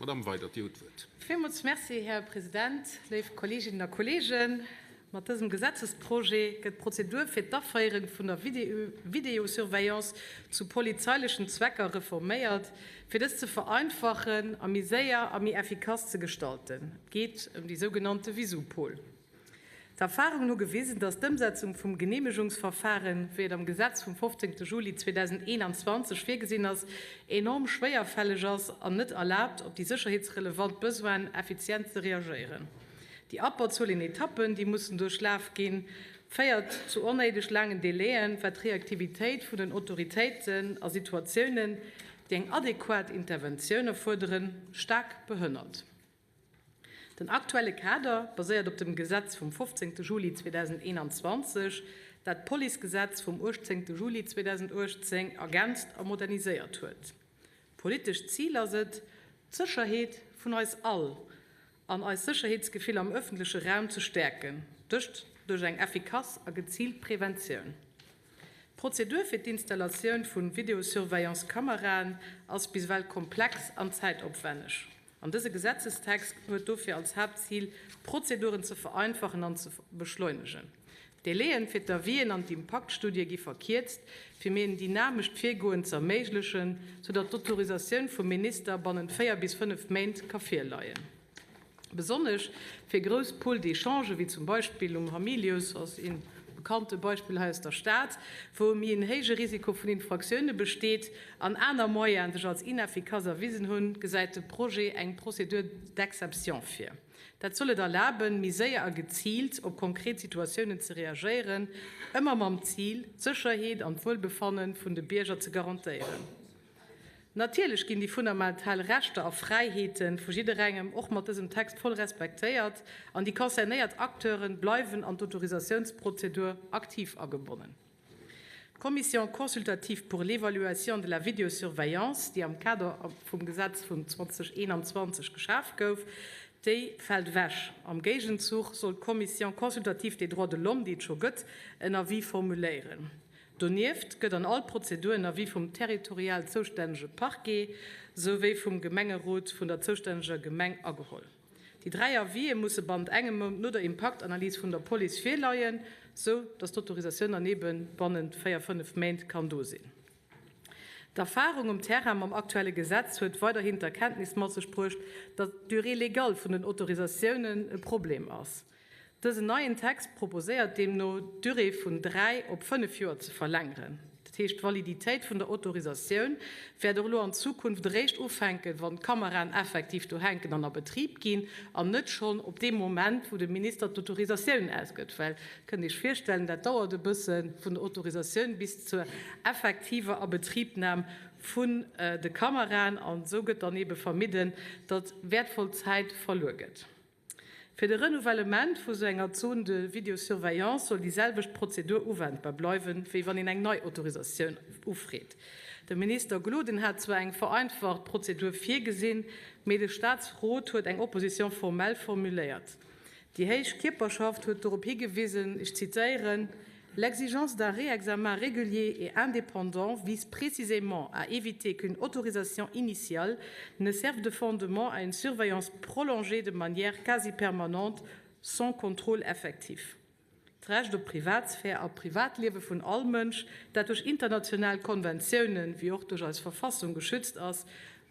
Madamm Weydert, Dir hutt d'Wuert. Villmools Merci, Här President, léif Kolleeginnen a Kolleegen. Mat dësem Gesetzesprojet gëtt d'Prozedur fir d'Aféiere vun der Videosurveillance zu polizeilechen Zwecker reforméiert, fir dës ze vereinfachen a méi séier a méi effikass ze gestalten. Et geet ëm déi sougenannte Visupol. D'Erfarungen hu gewisen, datt d'Ëmsetzung vum Geneemegungsverfaren, wéi et am Gesetz vum 15 Juli 2021 virgesinn ass, enorm schwéierfälleg ass an net erlaabt, op déi sécherheetsrelevant Besoinen effizient ze reagéieren. Déi Abberzuel un Etappen, déi mussen duerchlaf ginn, féiert zu onnéideg laangen Délaiën, wat d'Reaktivitéit vun den Autoritéiten a Situatiounen, déi eng adequat Interventioun erfuerderen, staark behënnert. Den aktuelle Kader baséiert op dem Gesetz vum 15 Juli 2021, dat d'Policegesetz vum 18 Juli 2018 ergänzt a moderniséiert huet. Politescht Zil ass et, d'Sécherheet vun eis all an eist Sécherheetsgefill am ëffentleche Raum ze stäerken, dëst duerch eng effikass a geziilt Preventioun. D'Prozedur fir d'Installatioun vu Videosurveillance-Kameraen ass bis ewell komplex an zäitopwänneg. An dëse Gesetzestext huet dofir als Haaptzil, d'Prozeduren ze vereinfachen an ze beschleunegen. D'Délaië fir d'Avisen an d'Impaktstudie gi verkierzt, fir méi en dynamescht Virgoen ze erméiglechen, soudatt d'Autorisatioun vum Minister bannent 4 bis 5 Méint ka virleien. Besonnesch fir grouss Pôles d'échange, wéi zum Beispill um Hamilius, ass ee bekannte Beispill hei aus der Stad, wou e méi en héije Risiko vun Infraktioune besteet an aner Moyene sech als ineffikass erwisen hunn, gesäit de Projet eng Procédure d'exception vir. Dat soll et erlaben, méi séier a geziilt op konkret Situatiounen ze reagéieren, ëmmer mam Zil, d'Sécherheet an d'Wuelbefanne vun de Bierger ze garantéieren. Natierlech ginn déi fundamental Rechter a Fräiheete vu jidderengem och mat dësem Text voll respektéiert an déi concernéiert Acteure bleiwen an d'Autorisatiounsprozedur aktiv agebonnen. D'Commission consultative pour l'évaluation de la vidéosurveillance, déi am Kader vum Gesetz vun 2021 geschaf gouf, déi fält ewech. Am Géigenzuch soll d'Commission consultative des droits de l'homme, déi et scho gëtt, en Avis formuléieren. Donieft gëtt an all Prozedur en Avis vum territorial zoustännege Parquet souwéi vum Gemengerot vun der zoustänneger Gemeng ageholl. Déi 3 Avisë musse bannent engem Mount no der Impaktanalys vun der Police virleien, sou datt d'Autorisatioun dann eebe bannent 4, 5 Méint kann do sinn. D'Erfarung um Terrain mam aktuelle Gesetz huet weiderhin d'Erkenntnis mat sech bruecht, datt d'Durée légale vun den Autorisatiounen e Problem ass. Dësen neien Text proposéiert deemno, d'Durée vun 3 op 5 Joer ze verlängeren. Dat heescht, d'Validitéit vun der Autorisatioun wäert och elo an Zukunft eréischt ufänken, wann d'Kameraen effektiv do hänken an a Betrib ginn, an net schonn op deem Moment, wou de Minister d'Autorisatioun ausgëtt. Well, kënnt Iech virstellen, dat dauert e bësse vun der Autorisatioun bis zur effektiver Abetribnam vun de Kameraen. An esou gëtt dann eebe vermidden, datt wäertvoll Zäit verluer gëtt. Fir de Renouvellement vu sou enger Zone de vidéosurveillance soll déi selwecht Prozedur uwendbar bleiwen, wéi wann een eng nei Autorisatioun ufreet. De Minister Gloden hat zwar eng vereinfacht Prozedur virgesinn, mee de Staatsrot huet eng Opposition formelle formuléiert. Déi héich Kierperschaft huet dorop higewisen, ech zitéieren, L'exigence d'un réexamen régulier et indépendant vise précisément à éviter qu'une autorisation initiale ne serve de fondement à une surveillance prolongée de manière quasi permanente sans contrôle effectif. D'Recht op Privatsphär a Privatliewe vun all Mënsch, dat duerch international Konventiounen wéi och duerch eis Verfassung geschützt ass,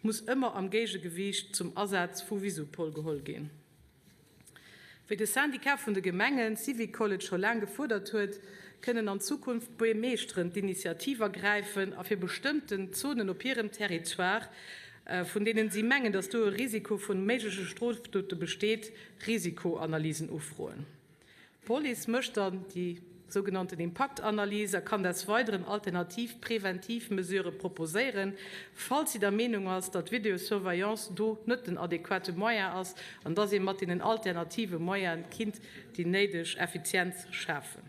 muss ëmmer am Géigegewiicht zum Asaz vu Visupol geholl ginn. Wéi de Syndicat vun de Gemengen, Syvicol, et scho laang gefuerdert huet, kënnen an Zukunft d'Buermeeschteren d'Initiativ ergräifen a fir bestëmmten Zonen op hirem Territoire, vun deenen si mengen, datt do e Risiko vun méigleche Strofdote besteet, Risikoanalysen ufroen. D'Police mécht dann déi sougenannten Impaktanalys a kann des Weideren alternativ preventiv Mesurë proposéieren, falls si der Meenung ass, datt d'Videosurveillance do net den adequate Moyen ass an datt ee mat deenen alternative Moyene kinnt déi néideg Effizienz schafen.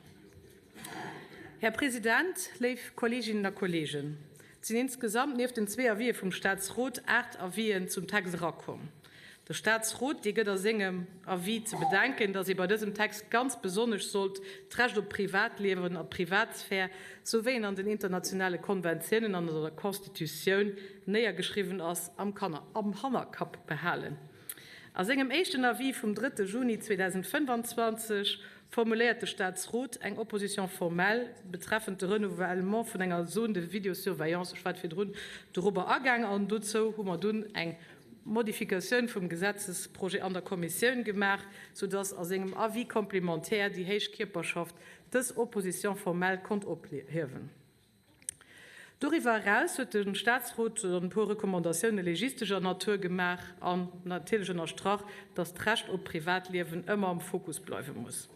Här President, léif Kolleeginnen a Kolleegen, et sinn insgesamt nieft den zwee Avisë vum Statsrot aacht Avisen zum Text erakomm. De Staatsrot, dee gëtt a sengem Avis ze bedenken, datt ee bei dësem Text ganz besonnesch sollt d'Recht op d'Privatliewen a d'Privatsphär, sou wéi en an den internationale Konventiounen an an der Constitutioun néiergeschriwwen ass, am Hannerkapp behalen. A sengem éischten Avis vum drëtte Juni 2025 formuléiert de Staatsrot eng Opposition formelle betreffend de Renouvellement vun enger Zone de vidéosurveillance. Ech war virdrun dorobber agaang an dozou hu mer dunn eng Modifikatioun vum Gesetzesprojet an der Kommissioun gemaach, soudass a sengem Avis complémentaire déi héich Kierperschaft dës Opposition formelle konnt ophiewen. Doriwwer eraus huet de Statsrot e puer Recommandatioune legistescher Natur gemaach an natierlech ënnerstrach, dass d'Recht op Privatliewen ëmmer am Fokus bleiwe muss.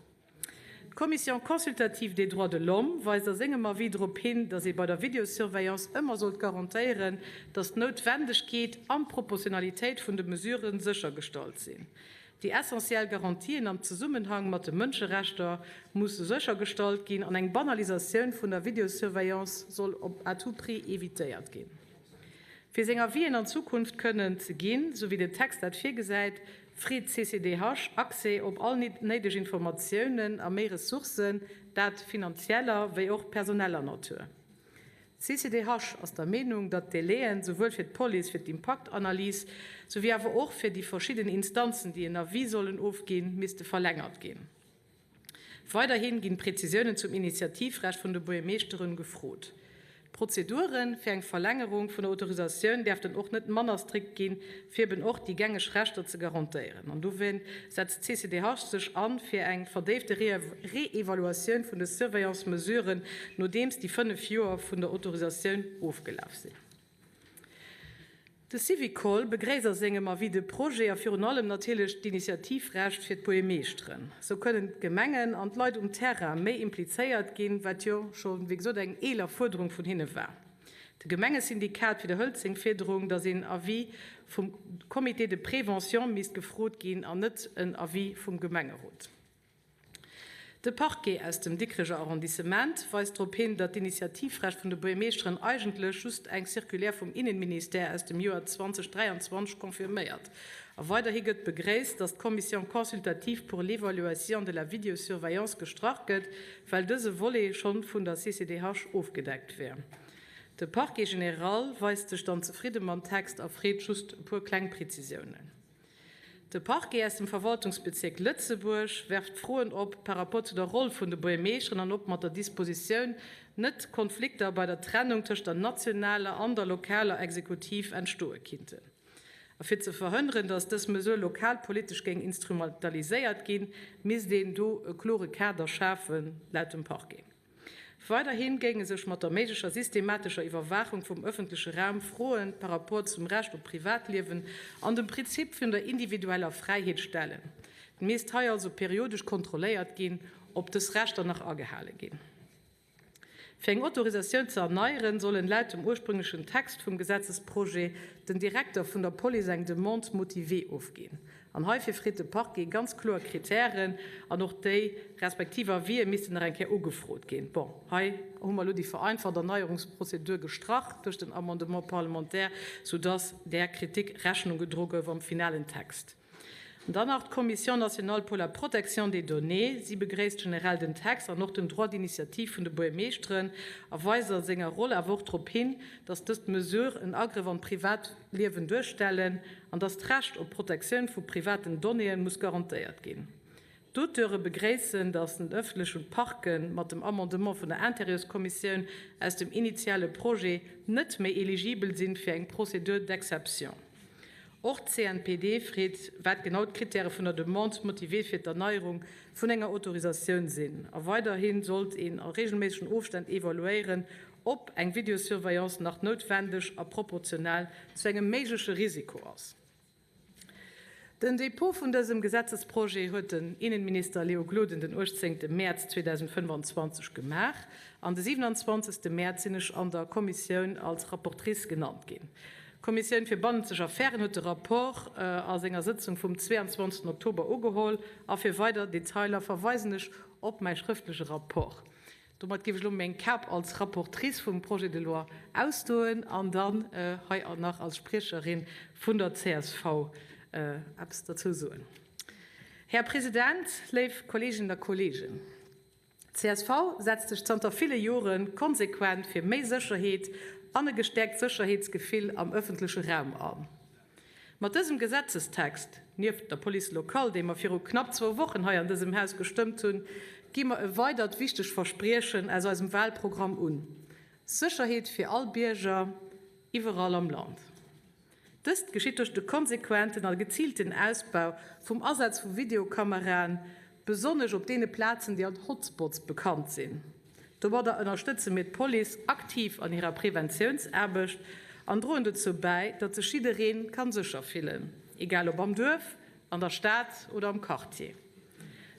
D'Commission consultative des droits de l'homme weist a sengem Avis drop hin, datt ee bei der Videosurveillance ëmmer sollt garantéieren, datt d'Noutwendegkeet an d'Proportionalitéit vun de Mesurë séchergestallt sinn. Déi essentiell Garantien am Zesummenhang mat de Mënscherechter musse séchergestallt ginn an eng Banalisatioun vun der Videosurveillance soll op à tout prix evitéiert ginn. Fir seng Avisen an Zukunft kënnen ze ginn, sou wéi den Text dat virgesäit, freet d'CCDH Accès op all néideg Informatiounen a méi Ressourcen, dat finanzieller wéi och personeller Natur. D'CCDH ass der Meenung, datt d'Délaiën souwuel fir d'Police fir d'Impaktanalys, sou wéi awer och fir déi verschidden Instanzen, déi en Avis sollen ofginn, misste verlängert ginn. Weiderhi ginn Prezisiounen zum Initiativrecht vun de Buergermeeschteren gefrot. D'Prozedure fir eng Verlängerung vun der Autorisatioun däerften och net manner strikt ginn, fir eben och déi gängeg Rechter ze garantéieren. An dowéint setzt d'CCDH sech an fir eng verdéifte Reevaluatioun vun de Surveillance-Mesuren, nodeems déi 5 Joer vun der Autorisatioun ofgelaf sinn. De Syvicol begréisst a sengem Avis de Projet a virun allem natierlech d'Initiativrecht fir d'Buergermeeschteren. Sou kënnen d'Gemengen an d'Leit um Terrain méi implizéiert ginn, wat jo scho wéi gesot eng eeler Fuerderung vun hinne war. De Gemengesyndikat widderhëlt seng Fiederung, datt een Avis vum Comité de prévention misst gefrot ginn an net en Avis vum Gemengerot. De Parquet aus dem Dikreger Arrondissement weist drop hin, datt d'Initiativrecht vun de Buergermeeschteren eigentlech just eng Circulaire vum Innenministère aus dem Joer 2023 confirméiert. A weiderhi gëtt begréisst, datt d'Commission consultative pour l'évaluation de la vidéosurveillance gestrach gëtt, well dëse Volet schonn vun der CCDH ofgedeckt wär. De Parquet général weist sech dann zefridde mam Text a freet just e puer kleng Prezisiounen. De Parquet aus dem Verwaltungsbezierk Lëtzebuerg werft Froen op par rapport zu der Roll vun de Buergermeeschteren an ob mat der Dispositioun net Konflikter bei der Trennung tëscht der nationaler an der lokaler Exekutiv entstoe kinnten. A fir ze verhënneren, datt dës Mesure lokalpolitesch géing instrumentaliséiert ginn, misst een do e klore Kader schafen, laut dem Parquet. Weiderhi géinge sech mat der méiglecher systematescher Iwwerwaachung vum ëffentleche Raum Froe par rapport zum Recht op Privatliewen an dem Prinzip vun der individueller Fräiheet stellen. Et misst hei also periodesch kontrolléiert ginn, ob dës Rechter nach agehale ginn. Fir eng Autorisatioun ze erneieren, sollen laut dem ursprünglechen Text vum Gesetzesprojet den Direkter vun der Police eng Demande motivée ofginn. An heifir freet de Parquet ganz kloer Kritären an och déi respektiv Avisë missten nach eng Kéier ugefrot ginn. Bon, hei hu mer elo déi vereinfacht Erneierungsprozedur gestrach duerch den Amendement parlementaire, soudass där Kritik Rechnung gedro gouf am finalen Text. An dann nach d'Commission nationale pour la protection des données. Si begréisst generell den Text an och den Droit d'initiative vun de Buergermeeschteren a weist a senger Roll awer och drop hin, dass dës Mesure en Agrëff an d'Privatliewen duerstellen an dass d'Recht op Protektioun vu privaten Donnéeën muss garantéiert ginn. D'Auteure begréissen, dass den ëffentlechen Parke mat dem Amendement vun der Intérieurskommissioun aus dem initiale Projet net méi eligibel sinn fir eng Procédure d'exception. Och d'CNPD freet, wat genau d'Krittäre vun der Demande motivée fir d'Erneierung vun enger Autorisatioun sinn. A weiderhi sollt een a reegelméissegen Ofstänn evaluéieren, ob eng Videosurveillance nach noutwendeg a proportional zu engem méigleche Risiko ass. Den Dépôt vun dësem Gesetzesprojet huet den Innenminister Léo Gloden den 18 Mäerz 2025 gemaach an de 27 Mäerz sinn ech an der Kommissioun als Rapportrice genannt ginn. D'Kommissioun fir bannenzeg Affären huet de Rapport a senger Sëtzung vum 22 Oktober ugeholl a fir weider Detailer verweisen ech op mäi schrëftleche Rapport. Domat géif ech elo meng Kap als Rapportrice vum Projet de loi ausdoen an dann hei nach als Spriecherin vun der csv. eppes derzou soen. Här President, léif Kolleeginnen a Kolleegen, d'CSV setzt sech zanter ville Jore konsequent fir méi Sécherheet an e gestäerkt Sécherheetsgefill am ëffentleche Raum an. Mat dësem Gesetzestext, nieft der Police locale, déi mer viru knapp zwou Wochen hei an dësem Haus gestëmmt hunn, gi mer e weidert wichteg Verspriechen aus eisem Wahlprogramm un, Sécherheet fir all Bierger iwwerall am Land. Dëst geschitt duerch de konsequenten a geziilten Ausbau vum Asaz vu Videokameraen, besonnesch op deene Plazen, déi als Hotspots bekannt sinn. Domadder ënnerstëtze mir d'Police aktiv an hirer Preventiounsaarbecht an droen dozou bäi, datt sech jidderee kann sécher fillen, egal ob am Duerf, an der Stad oder am Quartier.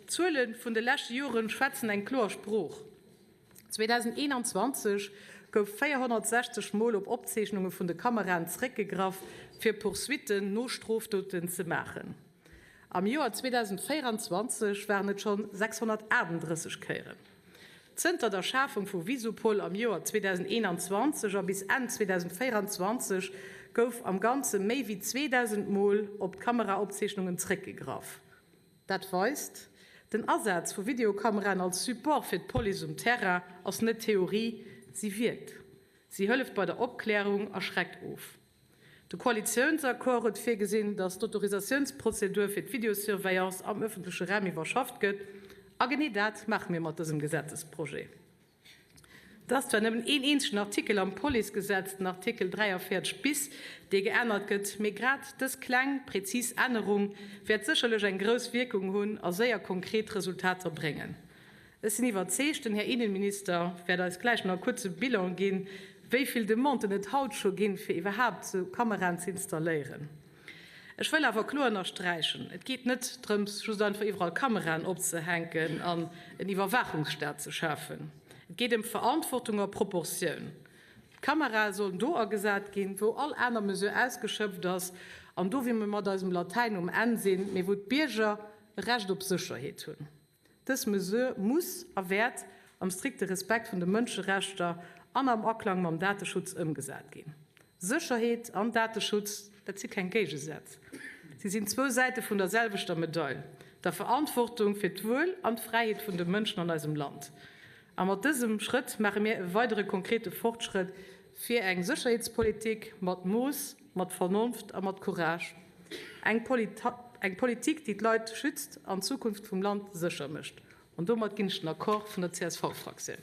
D'Zuele vun de leschte Jore schwätzen eng kloer Sprooch. 2021 gouf 460 Mol op Opzeechnunge vun de Kameraen zeréckgegraff, fir Poursuitten no Strofdoten ze maachen. Am Joer 2024 waren et schonn 638 Kéieren. Zënter der Schafung vu Visupol am Joer 2021 a bis Enn 2024 gouf am Ganze méi wéi 2.000 Mol op d'Kameraopzeechnungen zeréckgegraff. Dat weist, Den Asaz vu Videokameraen als Support fir d'Police um Terrain ass net Theorie, si wierkt. Si hëlleft bei der Opklärung a schreckt of. De Koalitiounsaccord huet virgesinn, datt d'Autorisatiounsprozedur fir d'Videosurveillance am ëffentleche Raum iwwerschafft gëtt. A genee dat maache mir mat dësem Gesetzesprojet. Et ass zwar nëmmen een eenzegen Artikel am Policegesetz, den Artikel 43 bis, dee geännert gëtt, mee grad dës kleng, prezis Ännerung wäert sécherlech eng grouss Wierkung hunn a séier konkret Resultater bréngen. Ech sinn iwwerzeegt, den Här Innenminister wäert eis gläich nach e kuerze Bilan ginn, wéi vill Demanden et haut scho ginn, fir iwwerhaapt esou Kameraen ze installéieren. Ech wëll awer kloer ënnersträichen, Et geet net drëms, just einfach iwwerall Kameraen opzehänken an en Iwwerwaachungsstaat ze schafen. Et geet ëm Verantwortung a Proportioun. D'Kamerae sollen do agesat ginn, wou all aner Mesure ausgeschöpft ass an do, wéi mir mat eisem Latäin um Enn sinn, mee wou d'Bierger e Recht op Sécherheet hunn. Dës Mesure muss a wäert am strikte Respekt vun de Mënscherechter an am Aklang mam Dateschutz ëmgesat ginn. Sécherheet an Dateschutz, dat si keng Géigesätz. Si sinn zwou Säite vun der selwechter Medail, der Verantwortung fir d'Wuel an d'Fräiheet vun de Mënschen an eisem Land. A mat dësem Schrëtt maache mir e weidere konkrete Fortschrëtt fir eng Sécherheetspolitik mat Mooss, mat Vernonft a mat Courage. Eng Politik, déi d'Leit schützt an d'Zukunft vum Land sécher mécht. An domat ginn ech den Accord vun der CSV-Fraktioun.